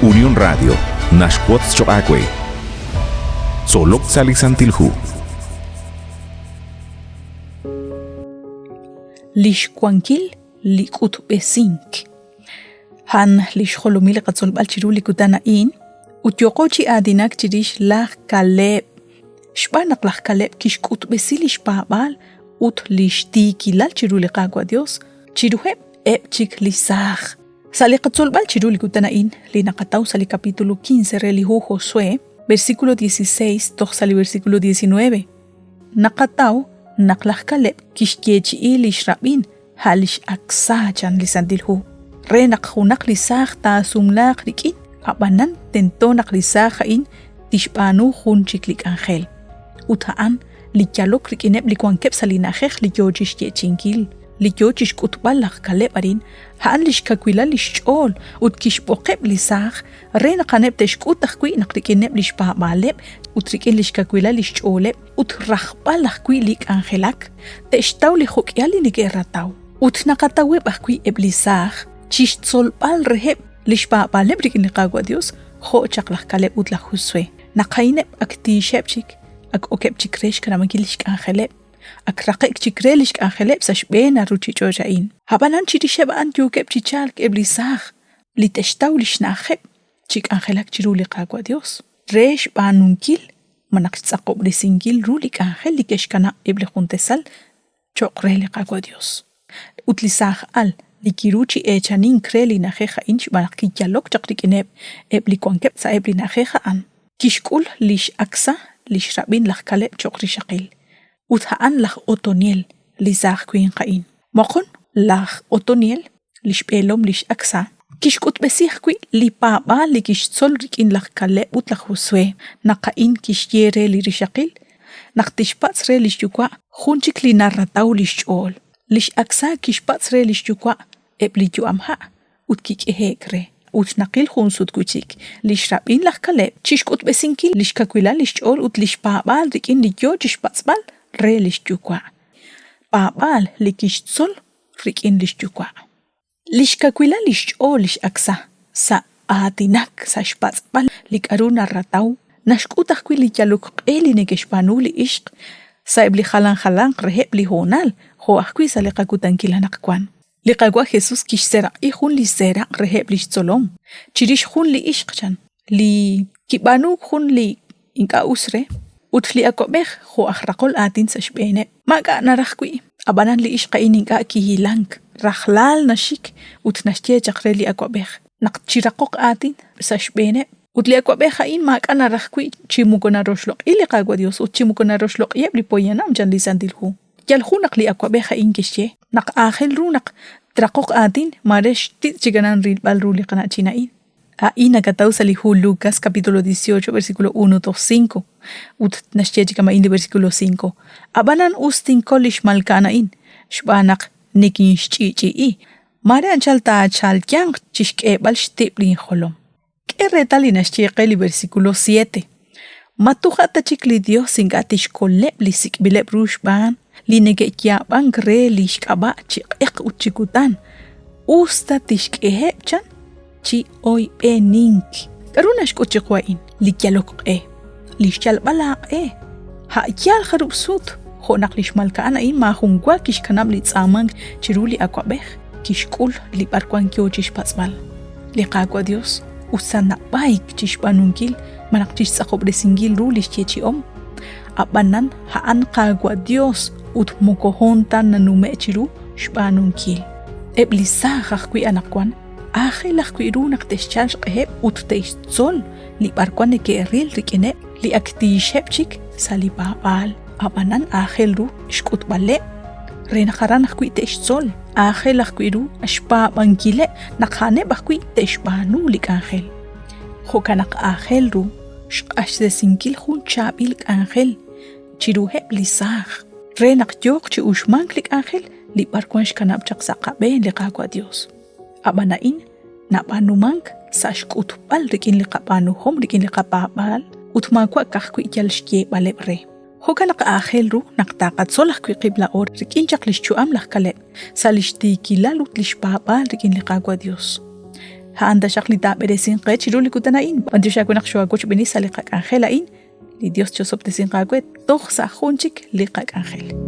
Unión Radio naxwotz choq' aawe. Tzolok sa' li Santil Hu. Lix wankil li k'utb'esink. A'an li xjolomil li qatzolb'al chiru li kutan a'in ut yooqo chi aatinak chirix laj Caleb. Xb'aan naq laj Caleb kixk'utb'esi li xpaab'aal ut li xtiikilal chiru li Qaawa' Dios chiruheb' eb' chik li saaj. Sa' li qatzolb'al chiru li kutan a'in li naqataw sa' li capítulo 15 re li hu Josué, versículo 16 toj sa' li versículo 19, naqataw naq laj Caleb kixyeechi'i li xrab'in a' lix Aksá chan li Santil Hu, re naq junaq li saaj taasumlaaq rik'in, ab'anan tento naq li saaj a'in tixb'aanu jun chik li k'anjel. Ut a'an li yalok rik'ineb' li wankeb' sa' li na'ajej li yoo chixyeechi'inkil, li yoo chixk'utb'al laj Caleb arin, a'an lix kawilal lix ch'ool ut kixb'oqeb' li saaj re naq a'aneb' te'xk'ut ajwi' naq rik'ineb' lix paab'aaleb' ut rik'in lix kawilal lix ch'ooleb' ut rajb'al ajwi' li k'anjelak, te'xtaw li jo'k'ihal li neke'rataw. Ut naqataweb' ajwi' eb' li saaj chixtzolb'al reheb' lix paab'aaleb' rik'in li Qaawa' Dios jo' chaq laj Caleb ut laj Josue. Naq a'ineb' ak tiixeb' chik, ak okeb' chik re xkanab'ankil lix k'anjeleb', ak raqe'k chik re lix k'anjeleb' sa' xb'een a ruchich'och' a'in. A'b'anan chirixeb' a'an yookeb' chi chalk eb' li saaj li te'xtaw lix na'ajeb' chi k'anjelak chiru li Qaawa' Dios re xb'aanunkil malaj xtz'aqob'resinkil ru li k'anjel li ke'xkanab' eb' li jun tasal cho'q re li Qaawa' Dios. Ut li saaj al li kiru chi eechanink re li na'ajej a'in xb'aan naq kiyalok chaq rik'ineb' eb' li wankeb' sa'eb' li na'ajej a'an, kixk'ul lix Aksá li xrab'in laj Kaleb cho'q rixaqil. Ut a'an laj Otoniel, li saaj winq a'in. Moqon, laj Otoniel, li xb'eelom lix Aksá, kixk'utb'esi ajwi' li paab'aal li kixtzol rik'in laj Kaleb ut laj Josué naq a'in kixye re li rixaqil naq tixpatz' re li xyuwa' jun chik li narataw li xch'ool. Lix Aksá kixpatz' re li xyuwa' eb' li yu'amha' ut kik'ehe'k re. Ut naqil jun sut wi' chik li xrab'in laj Kaleb chi xk'utb'esinkil li xkawilal li xch'ool ut li xpaab'aal rik'in li yo chi xpatz'b'al re li xyuwa'. Paab'aal li kixtzol rik'in li xyuwa'. Li xkawilal li xch'ool lix Aksá sa' aatinak sa' xpatz'b'al li k'aru narataw naxk'ut ajwi' li yalok q'e li neke'xb'aanu li ixq sa'eb' li jalan jalanq reheb' li hoonal jo' ajwi' sa' li qakutankil anaqwan. Li Qaawa' Jesús kixseeraq'i jun li seeraq' reheb' li xtzolom chirix jun li ixq chan li kib'aanuuk jun li ink'a' us re, ut li awab'ej jo' aj raqol aatin sa' xb'eeneb', maak'a' naraj wi'. Ab'anan li ixq a'in ink'a' kihilank, rajlal naxik ut naxye chaq re li awab'ej naq chiraqoq aatin sa' xb'eeneb'. Ut li awab'ej a'in maak'a' naraj wi' chi moko naroxloq'i li Qaawa' Yos ut chi moko naroxloq'iheb' li poyanam, chan li Santil Hu. Yal jun naq li awab'ej a'in kixye naq aajel ru naq traqoq aatin, maare xtitz' chik aran rilb'al ru li qana'chin a'in. A'in nakataw sa' li hu Lucas capítulo 18 versículo 1 toj 5. Ut naxye chi kama'in li versículo 5, Ab'anan us tinkol li xmalka'an a'in, xb'aan naq nikinxch'i'ch'i'i. Maare anchal taachalyanq chi xk'eeb'al xtib' linjolom. K'e reetal li naxye qe li versículo 7. Ma toja' ta chik li Yos ink'a' tixkoleb' li sik'b'ileb' ru xb'aan, li neke'yaab'ank re li xk'ab'a' chi q'eq ut chi kutan, us ta tixk'eheb' chan chi oyb'enink. K'aru naxk'ut chiqu a'in? Li yalok q'e, li xyalb'al aaq'e, a' yaal jarub' sut, jo' naq li xmalka'an a'in maajunwa kixkanab' li tz'aamank chiru li awab'ej, kixk'ul li b'arwan yo chi xpatz'b'al. Li Qaawa' Yos us ta nab'ayk chi xb'aanunkil malaj chi xtz'aqob'resinkil ru li xyeechi'om, ab'anan a'an Qaawa' Yos ut moko hoon ta nanume'k chiru xb'aanunkil. Eb' li saaj ajwi' anaqwan aajel ajwi' ru naq te'xyal xq'eheb' ut te'xtzol li b'arwan neke'ril rik'ineb' li ak tiixeb' chik sa' li paab'aal. Ab'anan aajel ru xk'utb'aleb' re naq aran ajwi' te'xtzol, aajel ajwi' ru xpaab'ankileb' naq a'aneb' ajwi' te'xb'aanu li k'anjel. Jo'kan naq aajel ru xq'axtesinkil jun chaab'il k'anjel chiruheb' li saaj re naq yooq chi uxmank li k'anjel li b'arwan xkanab' chaq sa' qab'een li Qaawa' Dios. Ab'an a'in nab'aanumank sa' xk'utb'al rik'in li qab'aanuhom rik'in li qapaab'aal ut maawa' ka'ajwi' yal xyeeb'aleb' re. Jo'kan naq aajel ru naq taqatzol ajwi' qib' laa'o rik'in chaq lix yu'am laj Caleb sa' lix tiikilal ut lix paab'aal rik'in li Qaawa' Dios. A'an taxaq li taab'eresinq qe chiru li kutan a'in. B'antiox aawe naq xoo'awochb'eeni sa' li qak'anjel a'in. Li Dios chosob'tesinq aawe toj sa' jun chik li qak'anjel.